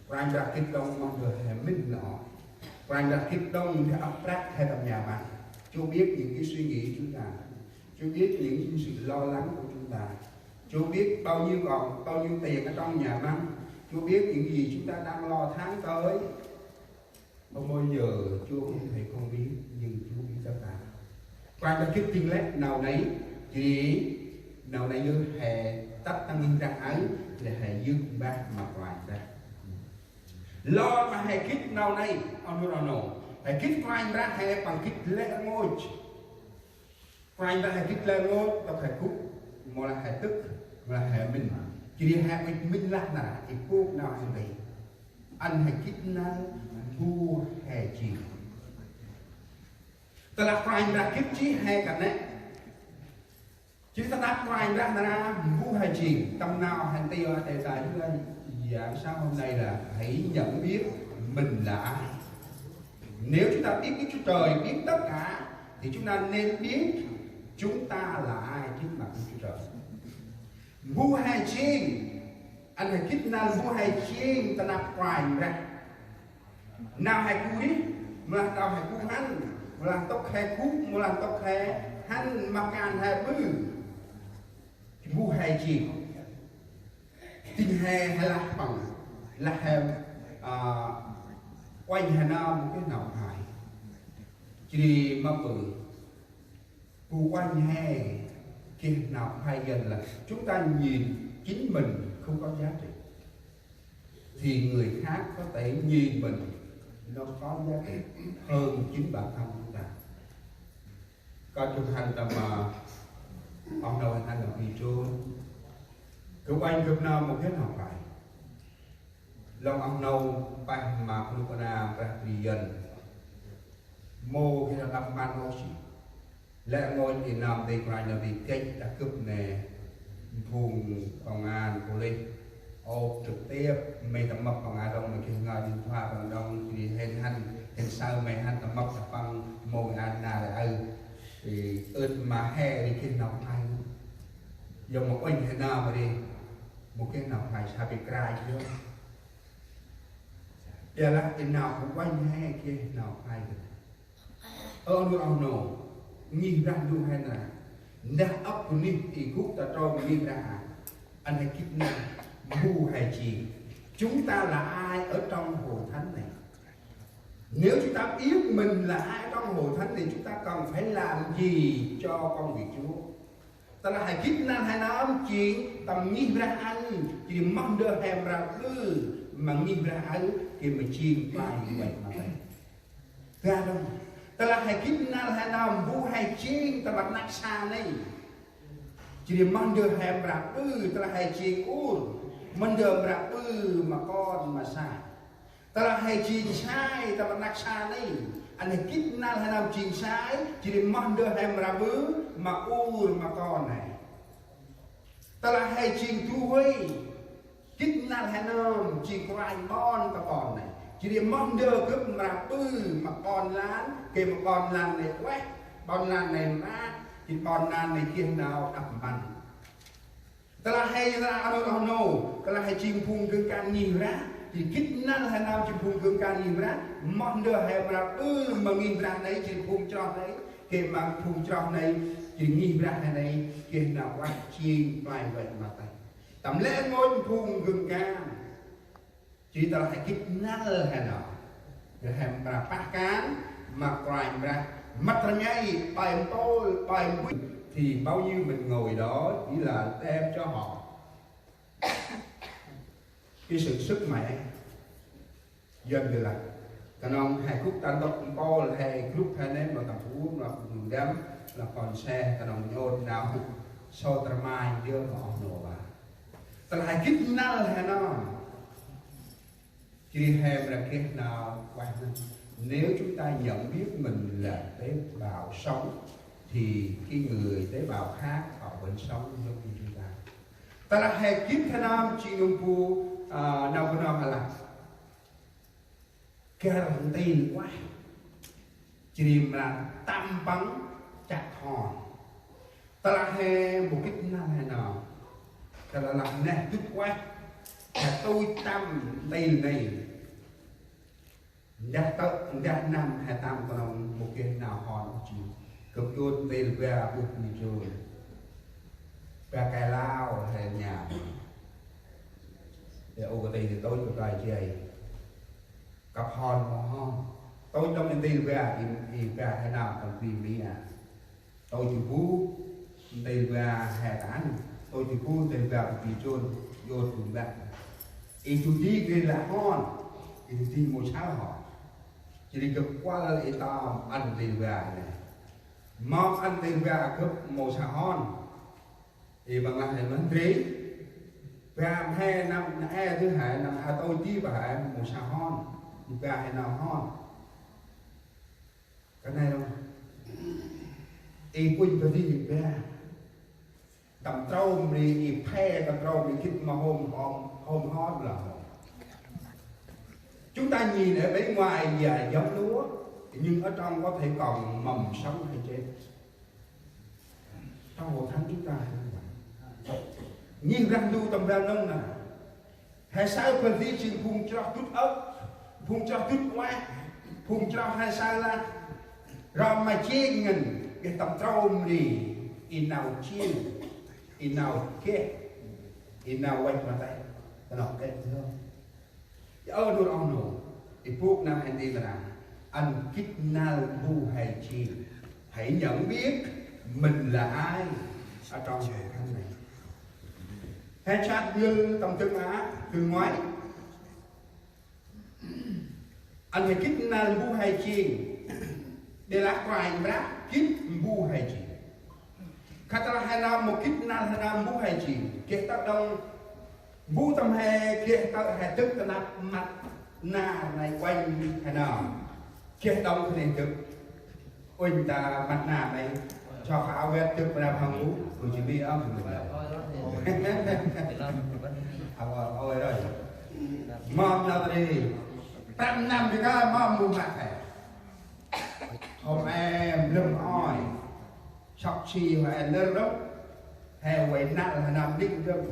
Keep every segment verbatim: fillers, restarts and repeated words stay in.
Kôranh Brah gĭt đŏng mong đơ he mĭn nơh. Kôranh Brah gĭt đŏng he ăp prăk he tâm nhà băng. Chúa biết những cái suy nghĩ chúng ta. Chúa biết những sự lo lắng của chúng ta. Chúa biết bao nhiêu còn, bao nhiêu tiền ở trong nhà băng. Chúa biết những gì chúng ta đang lo tháng tới. Không bao giờ Chúa không thể không biết, nhưng Chúa biết tất cả. Kôranh Brah gĭt jêng lĕ nau nây, jêh ri nau nây yơh he tât tăng ngih rah aơ, jêh ri he yơk mbah ma Kôranh Brah. Lor ma he gĭt nau nây, oh nô, oh nô. He gĭt Kôranh Brah he păng gĭt lĕ rngôch. Kôranh Brah he gĭt lĕ rngôch, ntŭk he gŭ, mâu lah he tŭk, mâu lah he mĭn. Jêh ri he ŭch mĭn lah nar aơ, i pôk nau he nti. Ăn he gĭt năl mbu he jêng. Tơlah Kôranh Brah gĭt jêh he kơt nĕ. Jêh ri tơnap Kôranh Brah nar aơ mbu he jêng, tâm nau he nti, oh, để ta chúng ta giảng sáng hôm nay là hãy nhận biết mình là ai. Nếu chúng ta biết Đức Chúa Trời, biết tất cả, thì chúng ta nên biết chúng ta là ai trước mặt Đức Chúa Trời. Mbu he jêng, ăn he gĭt năl mbu he jêng tơnap Kôranh Brah. Nau he gŭ rih, mâu lah nau he gŭ hăn, mâu lah ntŭk he gŭ, mâu lah ntŭk he hăn, ma kan he ƀư. Mbu he jêng. Tĭng he, he lah păng, lah he, à, uănh he nơm mâu geh nau khlay. Jêh ri ma ƀư, bu uănh he geh nau khlay, dần là chúng ta nhìn chính mình không có giá trị, thì người khác có thể nhìn mình nó có giá trị hơn chính bản thân chúng ta. Kơt jŭm hăn tâm, à, oh nô hăn tâm pi trôn. Gâp uănh gâp nơm mâu geh nau khlay. Lŏng oh nô pah ma knŭk kna Brah Krist, mâu geh nau đăp mpăn ôh jêh. Lĕ rngôch i nơm nti, Kôranh nơm nti gĭt đah gâp nê, phung công an, police, ôp trực tiếp, may tâm mâp păng a đŏng, may geh ngơi điện thoại păng đŏng, jêh ri hên hăn, hên saơ may hăn tâm mâp đah păng mâu a nar aơ. Ơ, ơt ma he ri geh nau khlay. Yơh mâu uănh he nơm ri, mâu geh nau khlay, sa pi kra jêh. Ƀiălah i nau bu uănh he geh nau khlay. Ơ nô, oh nô, ngih Brah Ndu he nơh. Ndah ăp bunuyh i gŭ ta trôm ngih Brah a, ăn he gĭt năl mbu he jêng. Chúng ta là ai ở trong hội thánh này? Nếu chúng ta biết mình là ai trong hội thánh này, chúng ta cần phải làm gì cho công việc Chúa? Tơlah he gĭt năl he nơm jêng tâm ngih Brah ăn, jêh ri moh ndơ he mra ƀư ma ngih Brah aơ, gay ma jêng play văch ma têh. Gay đŏng. Tơlah he gĭt năl he nơm mbu he jêng tâm rnăk sa nây, jêh ri moh ndơ he mra ƀư, tơlah he jêng ur, moh ndơ mra ƀư ma kon ma sa. Tơlah he jêng sai tâm rnăk sa nây, ăn he gĭt năl he nơm jêng sai, jêh ri moh ndơ he mra ƀư ma ur ma kon he. Tơlah he jêng du huê, gĭt năl he nơm jêng kôranh ƀon ta ƀon nây, jêh ri moh ndơ gâp mra ƀư ma ƀon lan, gay ma ƀon lan nây ueh, ƀon lan nây mra, jêh ri ƀon lan nây geh nau đăp mpăn. Tơlah he, tơlah oh nô, oh nô, tơlah he jêng phung gâp kan ngih Brah, jêh ri gĭt năl he nơm jêng phung gâp kan ngih Brah, moh ndơ he mra ƀư ma ngih Brah nây, jêh ri phung chroh nây, gay ma phung chroh nây, jêh ri ngih Brah he nây geh nau ueh jêng play văch ma têh. Tâm lĕ rngôch phung gâp kan. Jêh ri tơlah he gĭt năl he nơm, he mra pah kan ma Kôranh Brah, mât rngai, pai mpôl, pai mbuih, thì bao nhiêu mình ngồi đó chỉ là đem cho họ cái sự sức mẻ. Yơn dơi lah, knŏng he gŭ ta ntŭk mpôl, he gŭ he nê ma tâm phung, ma phung ndăm, ma kon se, knŏng nhôt nau sâu trmai dơ ma oh nô ba. Tơlah he gĭt năl he nơm, jêh ri he mra geh nau ueh nây. Nếu chúng ta nhận biết mình là tế bào sống, thì cái người tế bào khác họ vẫn sống giống như chúng ta. Tơlah he gĭt he nơm jêng nơm bu, à, nau bu nơm lah. Găr ntil ueh. Jêh ri mra tâm păng chăt hon. Tơlah he mâu gĭt năl he nơm, tơlah lah neh dŭt ueh, He tui tăm ntil nây. Ndah tơ̆, ndah năm he tăm knŏng mâu geh nau hon ôh jêng. Gâp dŭt ntil va bơh ni jôn. Ba kai lao he nham. He ô kơ tê tê tôi kơ kai jay. Kăp hon mâu hon. Tôi đŏng ntil va i, i va he nau tâm pi mi a. Tôi chu bu ntil va he ta ăn. Tôi chu bu ntil va pi chôn. Yôt bu mbah. I chu di geh lah hon. I chu di mâu sa hon. Jêh ri gâp kuăl i tâm ăn ntil va nê. Mâu ăn ntil va gâp mâu sa hon. I băng lah he mân tri. Va he năm e dư he năm a tôi di ba he mâu sa hon. Va he nau hon. Kơt nây lŏng. I puñ bơh di ba. Tâm trôm ri i phe, tâm trôm ri gĭt ma hôm, hôm, hôm hon lah hôm. Chúng ta nhìn ở bên ngoài và giống lúa, nhưng ở trong có thể còn mầm sống hay chết. Trong hội thánh chúng ta như vậy. Nhìn ranh du tâm ra nông nè. He saơ bơh di jêng phung chroh dŭt âk, phung chroh dŭt ueh, phung chroh he saơ lah. Rom ma jêng ngăn, geh tâm trôm ri, i nau jêng, i nau geh, i nau văch ma têh. Tơnŏ kĕ thơm. Ơ nô oh nô, i bôk nau he nti ma nơh, ăn gĭt năl mbu he jêng. Hãy nhận biết mình là ai ở trong hội thánh này. He chat dơ̆ng tâm dâng a, dâng ngoai. Ăn he gĭt năl mbu he jêng. Đe lah Kôranh Brah gĭt mbu he jêng. Khă tơlah he nơm mâu gĭt năl he nơm mbu he jêng. Geh tơ̆ đŏng mbu tâm he, geh tơ̆ he dâk ta năp măt nar nây uănh he nơm. Geh đŏng khân he dâk. Uănh ta măt nar nây. Cho phao vét dâk mra phang bu. Ôi, chỉ mi ơm, chỉ mi ơm. Ôi, ôi, ôi, ôi. Mâm nau ta ri. Prăm năm ri ka mâm bu măt he. Hôm e mlâm oi. Sŏk si hôm e nơr đŏng. He vay năl he nơm đĭng đŏng.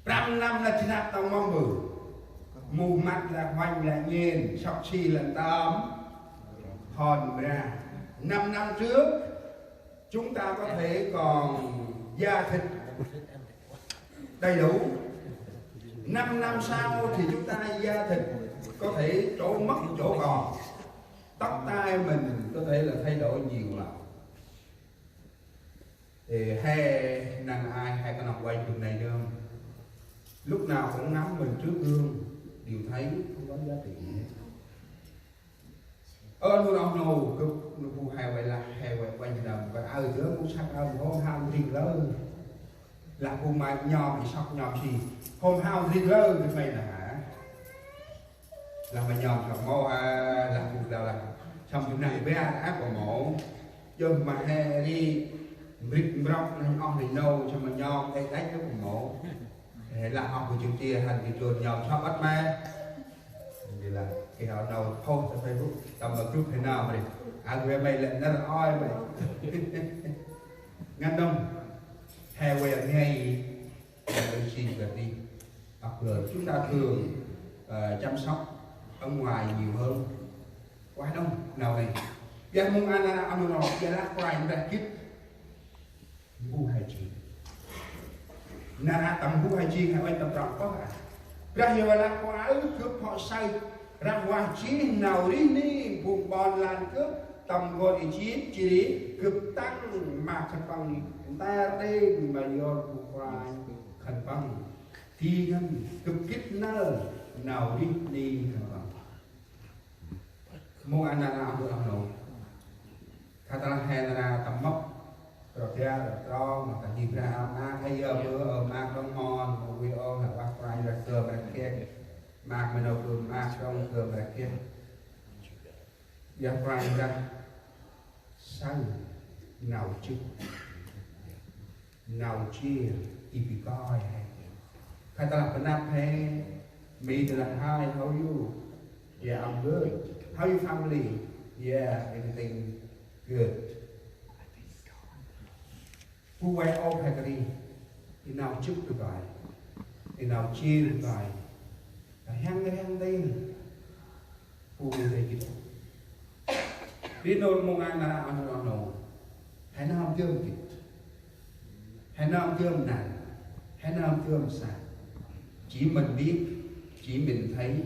Prăm năm lah jnăp tông mâm bu. Mu măt lah hoanh lah nhên, sŏk si lah ntơm. Hon mra. Năm năm trước, chúng ta có thể còn da thịt đầy đủ. Năm năm sau thì chúng ta da thịt có thể trổ mất, trổ còn. Tóc tai mình có thể là thay đổi nhiều lắm. Thì he năng ai he có nòng quay trường này nữa. Lúc nào cũng ngắm mình trước gương, đều thấy không có giá trị gì hết. Ơ, nô oh nô, gâp nô bu he vay lah, he vay quay trường, vay aơ dơm, bu săk aơ, hôm hao ri lơ. Lah bu ma nhom, i sŏk nhom si. Hôm hao ri lơ, gâp may nơh hă. Lah ma nhom sŏk mâu, a, lah bu đao lah. Sŏk bu năl be, a, ăp mâu. Yơh ma he ri, mbrit mbrŏk, neh oh ri nô, sŏk ma nhom, ê, đăch ăp mâu. Ê, lah oh bu jêng tia, hăn ri trôn nhom, sŏk ăt ma. Ri lah, kơt hao nau post ta Facebook, tâm ma group he nau ri. A, gŭ may lĕ năr oi may. Ngăn đŏng, he vay ngai, Là vệ sinh và đi. Hoặc là chúng ta thường, ờ, chăm sóc ở ngoài nhiều hơn. Quá đông, nau nây. Biăh mông a nar aơ nô, biăh lah Kôranh Brah gĭt mbu he jêng. Nar aơ tâm mbu he jêng, he uănh tâm trong pơh a. Brah Yêhôva lah Kôranh gâp hŏ saơ rah vah jêh nau rêh ni phung ƀon lan gâp tâm n'gor Êjip, jêh ri gâp tăng ma khân păng nter đêng ma yor phung Kôranh khân păng. Di ngăn gâp gĭt năl nau rêh ni khân păng. Mông a nar aơ nô. Khă tơlah he nar aơ tâm mâp. Krô dia, krô trong, ma ta jêh Brah aơ maak, he yơh bơ, ơ, maak đŏng mon, mâu vay ôh, lah vah Kôranh Brah gơm rek kiê. Maak ma nô gơm maak đŏng gơm rek kiê. Yơh Kôranh Brah saơ nau jêh. Nau jêh, i bi kơi he. Khă tơlah pơnăp he, mi tơlah hi, how are you? Yeah, I'm good. How you family? Yeah, everything good. Bu vay ôh he kơt ri, i nau jêh bi kơi. Ê nau jêr tay, hăng hăng tay, phung tay gĭt. Ri nô mông a nau a nô a nô, he nau dơm gĭt, he nau dơm nau, he nau dơm sa. Chỉ mình biết, chỉ mình thấy,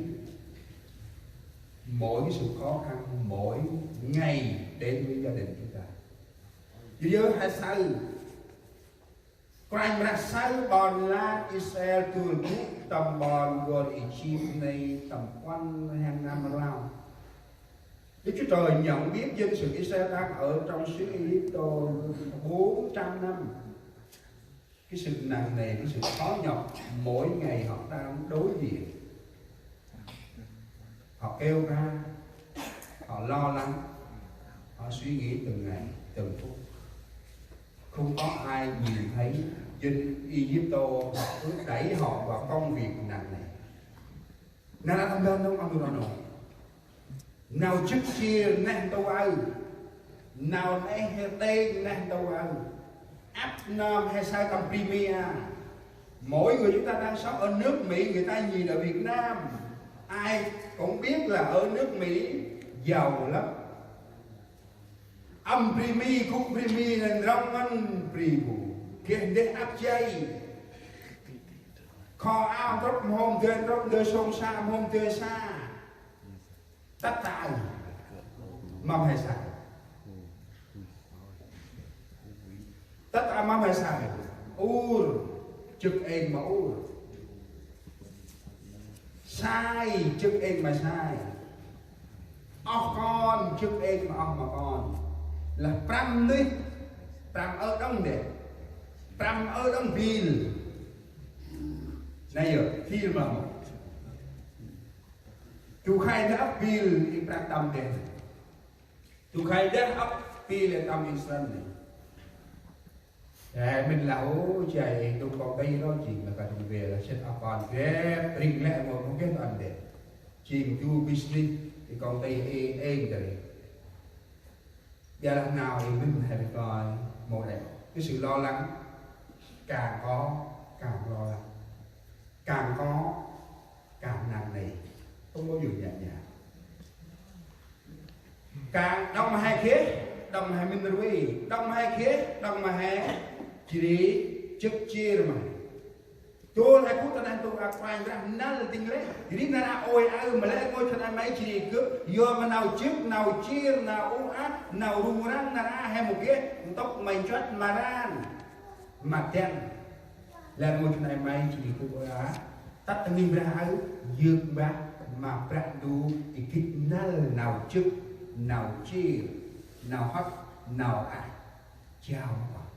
mỗi cái sự khó khăn mỗi ngày đến với gia đình chúng ta. Yor yor he saơ Kôranh Brah saơ ƀon lan Israel dôl gŭ tâm ƀon gor Êjip nây tăm puăn hang năm rlau. Đức Chúa Trời nhận biết dân sự Israel đang ở trong xứ Ai Cập bốn trăm năm. Cái sự nặng nề, cái sự khó nhọc mỗi ngày họ đang đối diện. Họ kêu ca, họ lo lắng, họ suy nghĩ từng ngày, từng phút. Không có ai nhìn thấy dân Ai Cập họ cứ đẩy họ vào công việc nặng nề. Nar aơ tâm ban nông ăn nô. Nau jêh jêr neh ntu aơ. Nau neh he têng neh ntu aơ. Ăp nơm he saơ tâm bri Mi a. Mỗi người chúng ta đang sống ở nước Mỹ, người ta nhìn ở Việt Nam. Ai cũng biết là ở nước Mỹ giàu lắm. Ăm bri Mi, gŭ bri Mi nây ndrŏng ngăn bri gŭ. Geh ndeh ăp jay. Kho ao ndrŏp mhôm dơi, ndrŏp dơi sông sa, mhôm dơi sa. Tât ta aơ. Mâm he saơ. Tât ta aơ mâm he saơ. Ur. Jêh êng ma ur. Sai. Jêh êng ma sai. Oh kon. Jêh êng ma oh ma kon. Lah prăm nuyh. Prăm ơ đŏng ndeh. Prăm ơ đŏng bil. Nây yơh, bil ma mâu. Du khay ndeh ăp bil i prăm đŏng ndeh. Du khay ndeh ăp bil i tâm i srăng nây. Ê, mĭn lah ô, jay ê, du kông tây đó jêng lah kơt về là set up on ghép, ring lĕ mâu, mâu ghép ăn đê. Jêng du business, i kông tây ê, ê, ndri. Ƀiălah nau i mĭn he ri kơi mâu đê. Cái sự lo lắng, càng có, càng lo lắng. Càng có, càng nặng nề. Không bao giờ nhẹ nhàng. Kăng đŏng ma he geh, đŏng ma he mĭn rvê, đŏng ma he geh, đŏng ma he jêh ri jêh jêr ma he. Dôl he gŭ ta neh ntu a Kôranh Brah năl dâng lĕ. Jêh ri nar aơ ôi aơ ma lĕ rngôch khân ay may jêh ri gâp, yor ma nau jêh, nau jêr, nau uh ah, nau rŭng răng nar aơ he mâu geh, ntŭk may nchuăt ma ran, ma dăng. Lĕ rngôch khân ay may jêh ri gâp ôi aơ. Tât ta ngih Brah aơ, yơk mbah ma Brah Ndu i gĭt năl nau jêh, nau jêr, nau hŏt, nau ah. Jao ma Păng.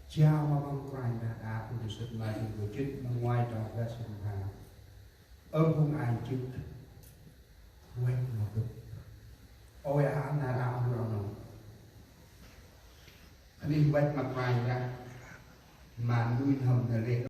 Jao ma Păng Kôranh Brah đă, ŭch sŭt ma jêng gâp jêt ma nguay trong Brah sŭt ma. Ơ phung ay jêh. Văch ma gâp. Ôi a na ra ŭch rŏng nô. Anih văch ma Kôranh Brah. Ma nuih n'hâm n'ha lĕ.